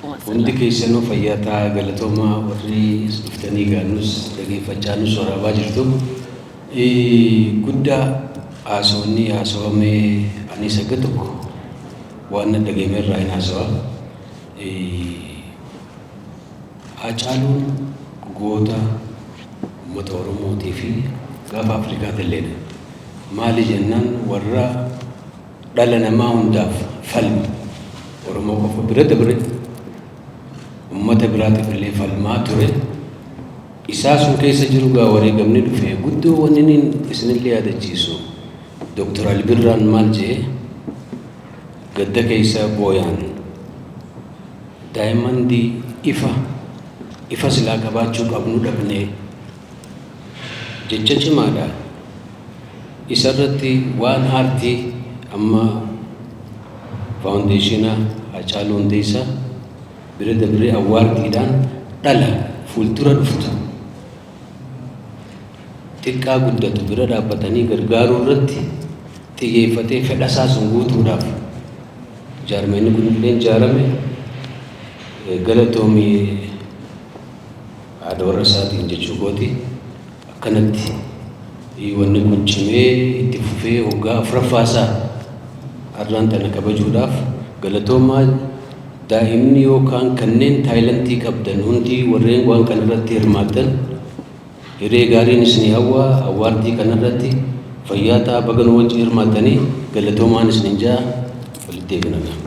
Hundi keessanuu fayyaa ta'aa, galatoomaa. Warri as dhuftanii gaannus dhageeffachaa nus waraabaa jirtu. Guddaa haasawni haasawamee, anis aga tokko waan na dhagahame irraa hin haasawa. Haacaaluun goota uummata Oromootii fi gaafa Afrikaati. Maali jennaan, warra dhala namaa hundaaf falmu, Oromoo qofa bira dabre uummata biraatiif illee falmaa ture. Isaa sun keessa jiru gaa wareegamni dhufe. Guddoo wanni inni isinillee yaadachiisu, Dooktar Ali Birraan maal jee gadda keessa booyaan, "Diamond ifa ifa silaa qabaachuu qabnu dhabnee," jecha cimaadha. Isarratti waan aartii amma foundation Haacaaluu Hundeessaa bira dabree award iidhaan dhala fuuldura dhuftu xiqqaa guddatu bira dhaabbatanii gargaaruu irratti xiyyeeffatee, fedhasaa sun guutuudhaaf jaarmeenni kun illee ijaarame. Galatoomii haadha warra isaatiin jechuu kooti. Akkanatti wanni kun cimee itti fufee waggaa afuraffaasaa har'aan tana kabajuudhaaf galatoomaa. Daa'imni yookaan kanneen talent ii qabdan hundi, warreen waan kanarratti hirmaattan, hiree gaariin isinii hawwaa. Award ii kanarratti fayyaa ta'aa. Baga nu wajji hirmaattanii, galatoomaan isinin jaa. Walitti deebinaa.